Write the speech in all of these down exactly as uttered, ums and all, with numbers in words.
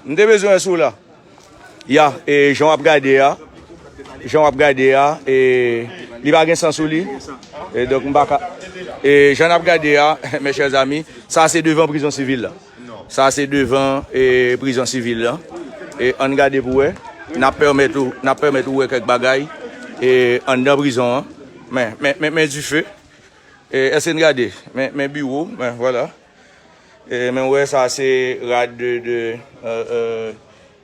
M te bezwen wè si w la. Ya, e jan w ap gade a, jan w ap gade a, e li pa gen san sou li. E donk, m pa ka, e jan n ap gade a, mes chers amis, sa se devan prizon sivil la. Sa se devan, e, prizon sivil la. E ann gade pou wè. N ap pèmèt ou, n ap pèmèt ou wè kèk bagay, e, anndan prizon an. Men, men, men, men dife. E, èske n gade? Men, men biwo, men, vwala. E, men wè, sa se rad de, de, e, e,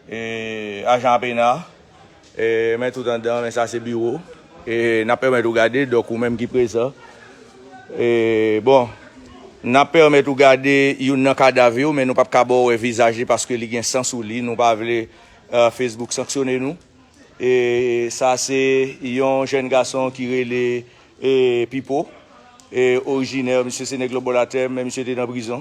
e, ajan pena. E, men tout anndan, men sa se biwo. E, n ap pèmèt ou gade, donk ou menm ki prezan. E, bon, n ap pèmèt ou gade youn nan kadav yo, men nou p ap ka ba w wè vizaj li paske li gen san sou li. Nou pa vle, e, Facebook sanksyone nou. E sa se yon jèn gason ki rele, e, Pipo. E orijinè, misye se nèg lòtbò latè, men misye te nan prizon.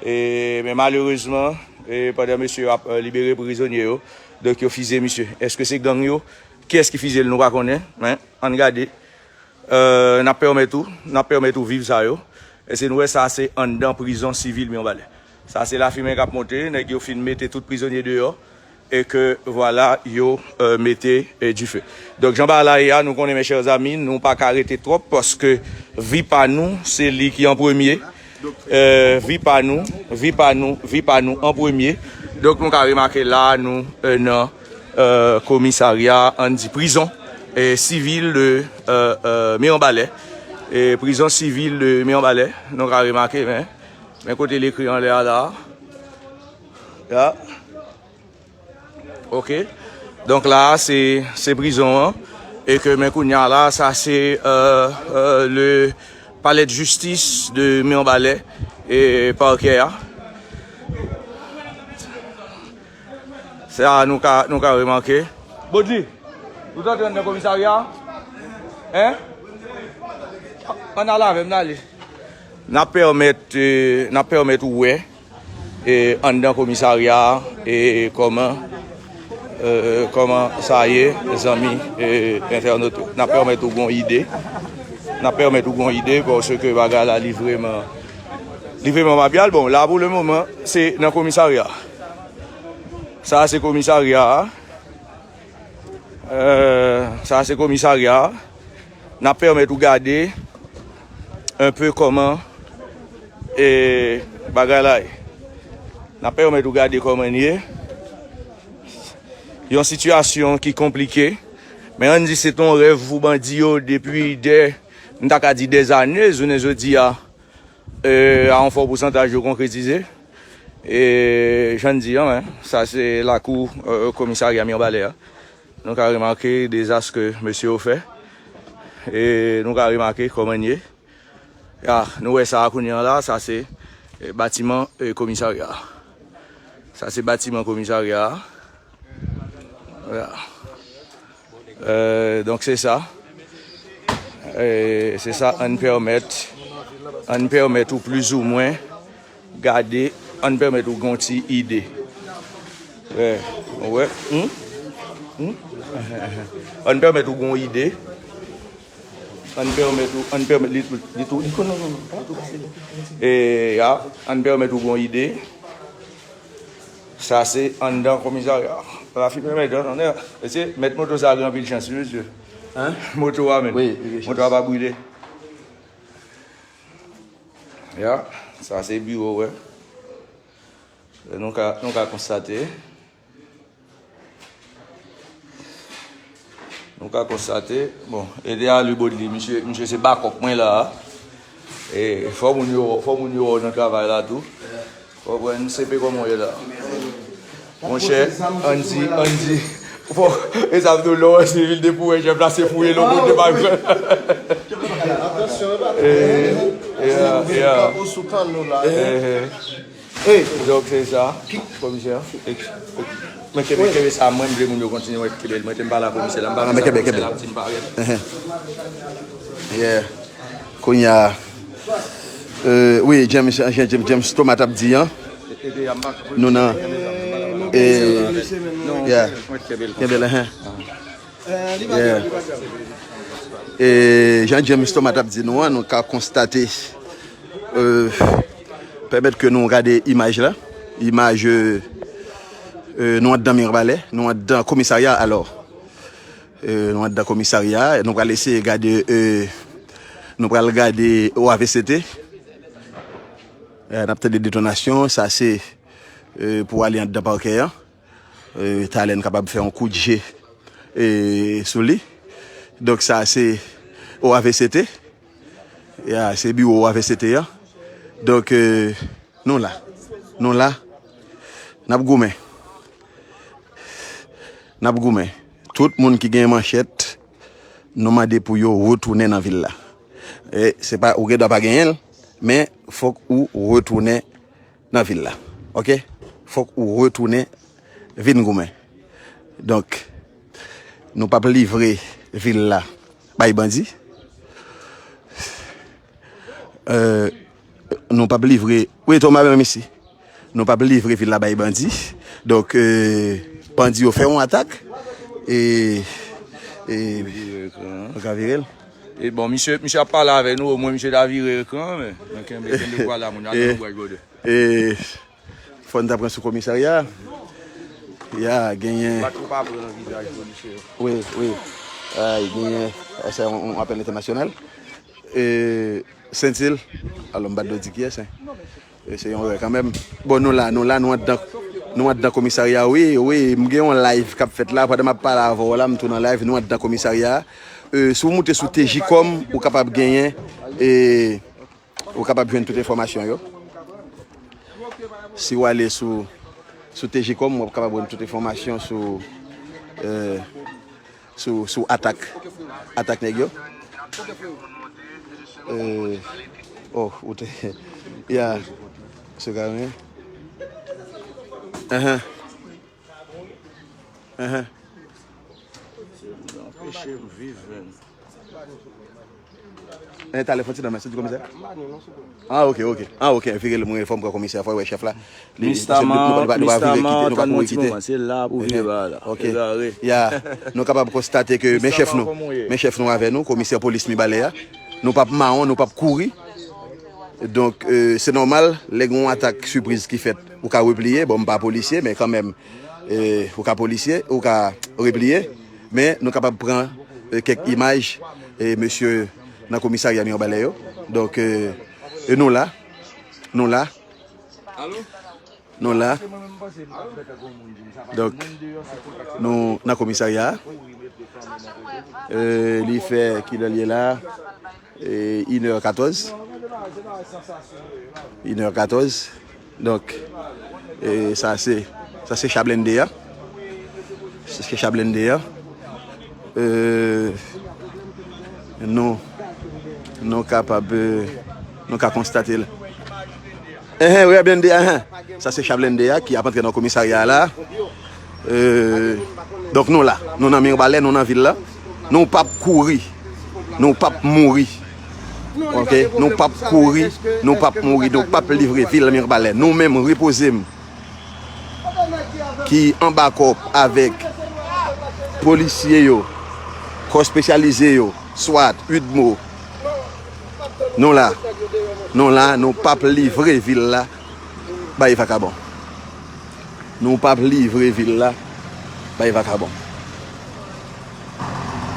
E, men malerezman, e, pandan mesye yo ap, e, libere prizonye yo, donk yo fize misye. Èske se gang yo? Kiyès ki fize l, nou pa konnen, men ann gade. E, n ap pèmèt ou, n ap pèmèt ou viv sa yo. Èske nou wè sa se anndan prizon sivil Mibalè? Sa se lafimen k ap monte, nèg yo fin mete tout prizonye deyò e ke, vwala, yo, e, mete, e, dife. Donk, jan bagay la ye a, nou konnen, mes chers amis, nou pa ka rete twòp paske vi pa nou, se li ki an premye. E, vi pa nou, vi pa nou, vi pa nou an premye. Donk, nou ka remake la, nou, e, nan, e, komisarya, ann di prizon, e, sivil de, e, e, Mibalè. E, prizon sivil de Mibalè, nou ka remake, men, men kote l ekri anlè a la. Ya. Ok. Donk la, se, se prizon an. E ke men kounye a la, sa se, e, e, le palais de justice de Mibalè e pakè a. Sa nou ka, nou ka remake. Bodli, nou t antre anndan komisarya a? Hein? Ann al avè m, n ale. N ap pèmèt, e, n ap pèmèt ou wè e, anndan komisarya a, e, kòman, e, kòman sa ye, zanmi, e, entènot yo. N ap pèmèt ou gon ide. N ap pèmèt ou gon ide, paske bagay la, li vrèman, li vrèman mafyal. Bon, la, pou le moman, se nan komisarya. Sa, se komisarya a. E, sa, se komisarya a. N ap pèmèt ou gade un peu kòman, e, bagay la ye. N ap pèmèt ou gade kòman l ye. Yon sitiyasyon ki konplike. Men ann di se t on rèv pou bandi yo depi dè, m ta ka di dèzane, jounen jodi a, e, a yon fò pousantaj yo konkretize. E, jan n di an, wi, sa se lakou, e, komisarya Mibalè a. Nou ka remake dezas ke mesye yo fè. E nou ka remake kòman l ye. Ya, nou wè sa a kounye a la, sa se, e, batiman, e, komisarya a. Sa se batiman komisarya a. Ya. E, donk se sa. E, se sa, ann pèmèt, ann pèmèt ou plizoumwen gade, ann pèmèt ou gon ti ide. Wè, wè. Hmm? Hmm? Ann pèmèt ou gon ide. Ann pèmèt ou, ann pèmèt li, li tou, li tou, non, non, non, pa tou pase. E, ya, ann pèmèt ou gon ide. Sa se anndan komisarya. Lafimen mèt, tande. Mesye, mèt moto sa gen anpil chans, wi, mesye. Hein? Moto a menm. Wi, li gen chans. Moto a pa brile. Ya, sa se biwo, wè. Nou ka, nou ka konstate. Nou ka konstate, bon, ede a li bòd li, misye, misye se bakòp mwen la a. E fò moun yo, fò moun yo wè w nan travay la tou. Fò w pran se pe kòman w ye la. Monchè, ann di, ann di, fò, e sa tou lò, se vil de pou wè chèf la, se fouye lò kote pa jwenn. E, e, e, e. Ou sou kanno la. E, e. Donk, se sa, komisè. Mwen kenbe, kenbe sa, mwen, m vle moun yo kontinye wè kenbe l. Mwen te m pale a komisè la, m pa vle sa komisè la ap di m parèt. Yeah. Kounye a, euh, wi, James, James, James Thomas t ap di an. Nou nan, e, yeah. Kenbe l, hein. Yeah. E jan James Thomas t ap di nou an, nou ka konstate, euh, pèmèt ke nou gade imaj la. Imaj, euh, Euh, nou anndan Mibalè, nou anndan komisarya alò. Euh, nou anndan komisarya, nou pral eseye gade, euh, nou pral gade O A V C T. Euh, n ap tande detonasyon, sa se, euh, pou ale anndan pakè an. Euh, talè n kapab fè yon kout je, euh, sou li. Donk sa se O A V C T. Ya, se biwo O A V C T an. Donk, euh, nou la. Nou la. N ap goumen. N ap goumen. Tout moun ki gen manchèt, nou mande pou yo retounen nan vil la. E se pa, ou gen dwa pa genyen l, men fòk ou retounen nan vil la. Oke? Fòk ou retounen vin goumen. Donk, nou p ap livre vil la bay bandi. Euh, nou p ap livre, wi, Toma menm isi. Nou p ap livre vil la bay bandi. Donk, euh, bandi yo fè yon atak. E, e, nou ka vire l. E bon, misye, misye ap pale avè nou, omwen misye ta vire ekran an, men, men kenbe, kenbe vwa la, moun yo, ale nan bwaj bòdè. E, fò n ta pran sou komisarya. Ya, genyen. Pa twò pa pran vizaj polisye yo. Wi, wi. Ay, genyen, sa se yon, yon apèl entènasyonal. E, Sentil, alò, m pa t dwe di kiyès, en. E, se yon erè kanmenm. Bon, nou la, nou la, nou anndan, nou anndan komisarya, wi, wi, m gen yon live k ap fèt la, pandan m ap pale avè w la, m tou nan live, nou anndan komisarya. E, si w moute sou T J kòm, ou kapab genyen, e, ou kapab jwenn tout enfòmasyon yo. Si w ale sou, sou T J kòm, w ap kapab jwenn tout enfòmasyon sou, e, sou, sou atak, atak nèg yo. E, oh, ou te, ya, se ka, wi. Ahan. Ahan. Se pou anpeche m viv, menm. E, talè, fò ti nan men, se di komisè? Ah, ok, ok. Ah, ok, vire l, mwen, fò m pran komisè, fò wè chèf la. Li, Mista paske nou, nou pa, nou pa, nou pa vire kite, nou pa kouri kite. Se la pou vire ba la. Ok. Egare. Ya, nou kapab konstate ke men chèf nou, men chèf nou avè nou, komisè polis Mibalè a. Nou p ap mawon, nou p ap kouri. Donk, euh, se nòmal, lè gen yon atak sipriz ki fèt, ou ka repliye. Bon, m pa polisye, men kanmenm, euh, ou ka polisye, ou ka repliye. Men nou kapab pran, euh, kèk imaj, euh, mesye nan komisarya Mibalè yo. Donk, euh, e nou la, nou la, nou la. Donk, nou nan komisarya a. Euh, li fè kilè l ye la? E, inè katòz. Inè katòz. Donk, e, sa se, sa se cha blende a. Sa se cha blende a. E, nou, nou kapab, e, nou ka konstate l. Enhen, wi, blende, enhen. Sa se cha blende a ki ap antre nan komisarya a la. Euh, donk nou la, nou nan Mibalè, nou nan vil la. Nou p ap kouri, nou p ap mouri. Ok, nou p ap kouri, nou p ap mouri, nou p ap livre vil Mibalè. Nou menm, Repoze m, ki anba kòp avèk polisye yo, kò espesyalize yo, swat, udmo. Nou la, nou la, nou p ap livre vil la bay vakabon. Nou p ap livre vil la bay vakabon.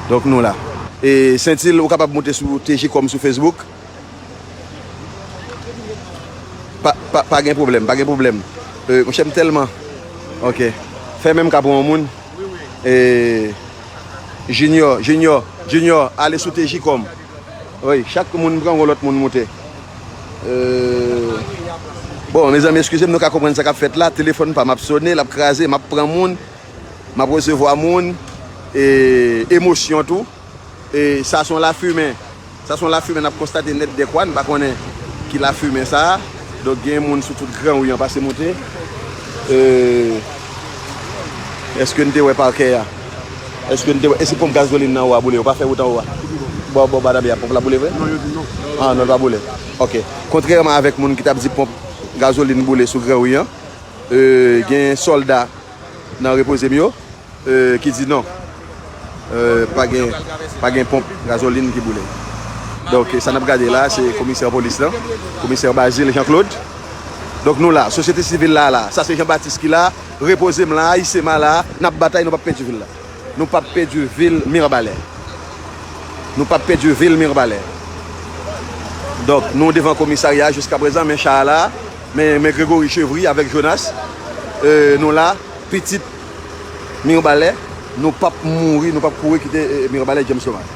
Donk nou la. E Sentil, ou kapab moute sou T J kòm sou Facebook. Pa, pa, pa gen pwoblèm, pa gen pwoblèm. Euh, monchè, m tèlman. Ok. Fè menm ka pou yon moun. E Junior, Junior, Junior, ale sou T J kòm. Wi, chak moun pran yon lòt moun moute. Euh, bon, mezanmi, eskize m, nou ka konprann sa k ap fèt la. Telefòn pa m ap sone, l ap kraze, m ap pran moun, m ap resevwa moun, e emosyon tou. E sa se yon lafimen. Sa se yon lafimen n ap konstate nèt dèkwa, n pa konnen ki lafimen sa a. Donk, gen moun sou tout Gran Ri an pase moute. Euh, èske n te wè pakè a? Èske n te wè, e si ponp gazolin nan ou a boule, yo pa fè wout anwo a? Bò, bò, Badabi a, ponp la boule vre? Non, yo di non. Ah, non, l pa boule. Ok. Kontrèman avèk moun ki t ap di ponp gazolin boule sou Gran Ri an, euh, gen sòlda nan Repoze m yo, euh, ki di non. Euh, pa gen, pa gen ponp gazolin ki boule. Donk, sa n ap gade la, se komisè polis lan, komisè Bazile Jean Claude. Donk nou la, sosyete sivil la la. Sa se Jean Baptiste ki la, Repoze m la, Isema la, n ap batay, nou p ap pèdi vil la. Nou p ap pèdi vil Mirebalais. Nou p ap pèdi vil Mirebalais. Donk nou devan komisarya jiskaprezan, men cha a la, men, men Gregory Chevry avèk Jonas, e, nou la, pitit Mirebalais, nou p ap mouri, nou p ap kouri kite, e, Mirebalais James Thomas.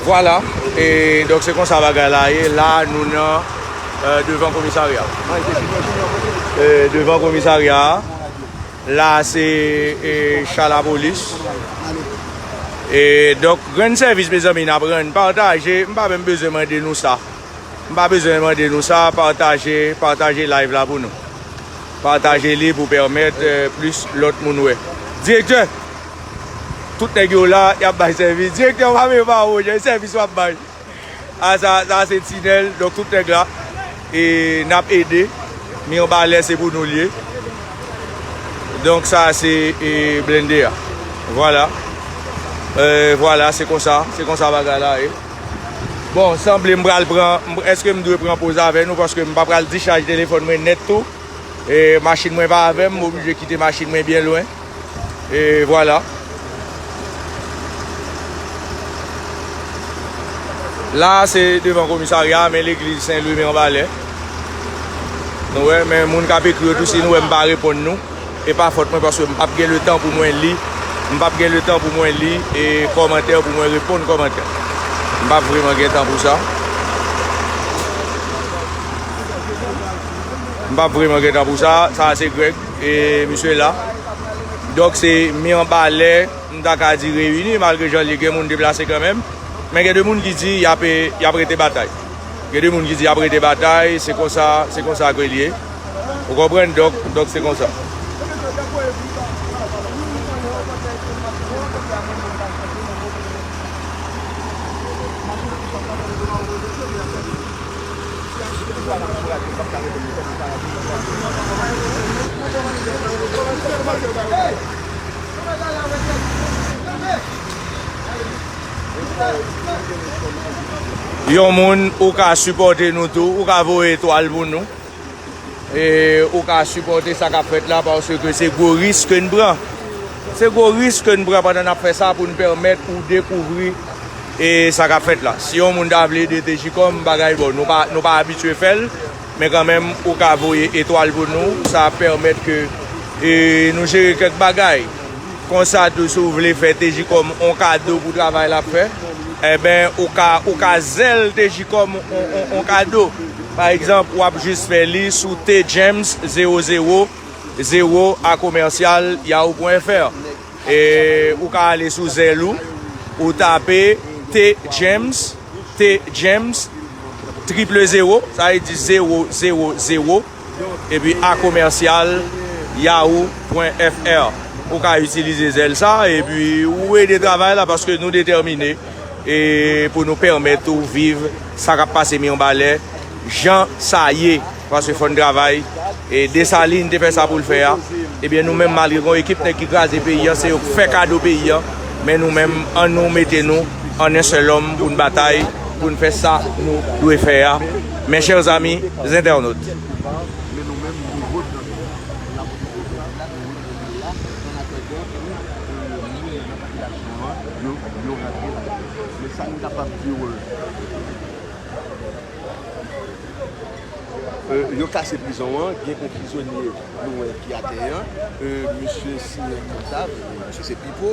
Vwala, e donk se konsa bagay la ye. La nou nan, e, devan komisarya. E, devan komisarya a, la se, e, cha lapolis. E donk, rann sèvis, mezanmi, n ap rann, pataje, m pa menm bezwen mande nou sa. M pa bezwen mande nou sa, pataje, pataje live la pou nou. Pataje li pou pèmèt, e, plis lòt moun wè. Direktè, tout nèg yo la, y ap bay sèvis. Direktè, w pa menm pa wè, sèvis w ap bay. A, sa, sa se Tinèl, donk tout nèg la. E n ap ede. Mirebalais se pou nou l ye. Donk sa se, e, blende a. Vwala. E, vwala, se konsa, se konsa bagay la ye. Bon, sanble m pral pran, m, èske m dwe pran poz avè nou, paske m pa pral dichaj telefòn mwen nèt tou. E machin mwen pa avè m, m oblije kite machin mwen byen lwen. E vwala. La se devan komisarya, men legliz Sen Lwi Mirebalais. Nou wè, men moun k ap ekri yo tou, si nou wè m pa reponn nou, e pa fòt mwen, paske m p ap gen letan pou mwen li, m p ap gen letan pou mwen li e kòmantè, pou mwen reponn kòmantè. M p ap vreman gen tan pou sa. M p ap vreman gen tan pou sa. Sa se Greg, e misye la. Donk se Mirebalais, m ta ka di reyini, malgre jan l ye, gen moun deplase kanmenm. Men gen de moun ki di y ap, y ap rete batay. Gen de moun ki di y ap rete batay, se konsa, se konsa ke l ye. Ou konprann? Donk, donk se konsa. Yon moun, ou ka sipòte nou tou, ou ka voye etwal pou nou. E ou ka sipòte sa k ap fèt la, paske se gwo risk ke n pran. Se gwo risk ke n pran pandan n ap fè sa pou n pèmèt ou dekouvri, e, sa k ap fèt la. Si yon moun ta vle ede Tejikòm, bagay bon, nou pa, nou pa abitye fè l, men kanmenm, ou ka voye etwal pou nou, sa ap pèmèt ke, e, nou jere kèk bagay. Konsa tou, si w vle fè Tejikòm on kado pou travay l ap fè, enben, ou ka, ou ka zèl Tejikòm on, on, on kado. Pa egzanp, w ap jis fè li sou T James zewo zewo zewo a commercial yahoo point F R. E ou ka ale sou zèl ou, ou tape T James, T James, triple zéro, sa vle di zewo zewo zewo, epi a commercial yahoo point F R. Ou ka itilize zèl sa, epi ou ede travay la, paske nou detèmine, e, pou nou pèmèt ou viv sa k ap pase Mirebalais jan sa ye. Paske fò n travay, e, Desalin te fè sa pou l fè a. Ebyen, nou menm, malgre gen yon ekip nèg ki kraze peyi a, se yo k fè kado peyi a, men nou menm, ann nou mete nou an en sèl òm pou n batay, pou n fè sa nou dwe fè a. Mes chers amis internautes. Men nou menm, nou vòt nan peyi a. N ap vòt nan peyi a, nan akòdè pou, e, moun nan popilasyon an, yo, yo rantre lakay yo. Men sa n kapab di w, e, yo kase prizon an, gen yon prizonye nou wè ki atè an, e, misye siyen Kantav, misye se Pipo,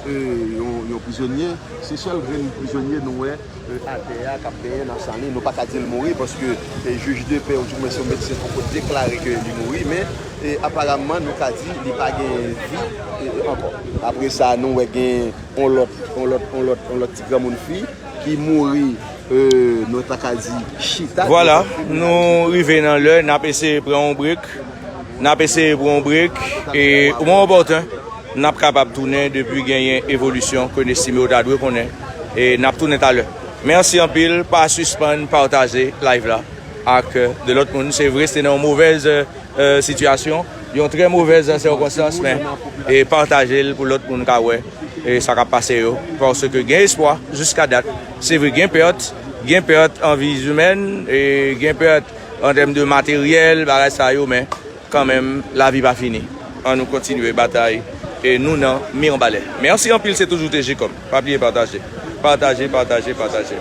e, yon, yon prizonye, se sèl grenn prizonye nou wè, e, atè a k ap benyen nan san li. Nou pa ka di l mouri paske, e, jij de pè oudimwens yon medsen poko deklare ke li mouri, men, e, aparamman nou ka di li pa gen vi, e, ankò. Apre sa, nou wè gen yon lòt, yon lòt, yon lòt, yon lòt ti granmoun fi ki mouri, e, nou ta ka di chita. Vwala, nou rive nan lè, n ap eseye pran yon brek. N ap eseye pran yon brek, e, o moman opòten, n ap kapab tounen depi genyen evolisyon ke n estime w ta dwe konnen. E n ap tounen talè. Mèsi anpil, pa sispann pataje live la ak, e, de lòt moun. Se vre, se te nan yon movèz, e, e, sitiyasyon, yon trè movèz sèkonstans, men, e, pataje l pou lòt moun ka wè, e, sa k ap pase yo, paske gen espwa jiska dat. Se vre, gen pèt, gen pèt an vi imèn, e, gen pèt an tèm de materyèl, bagay sa yo, men kanmenm, lavi pa fini. Ann nou kontinye batay e nou nan Mibalè. Mèsi anpil, se toujou T G Kòm. Pa bliye pataje. Pataje, pataje, pataje.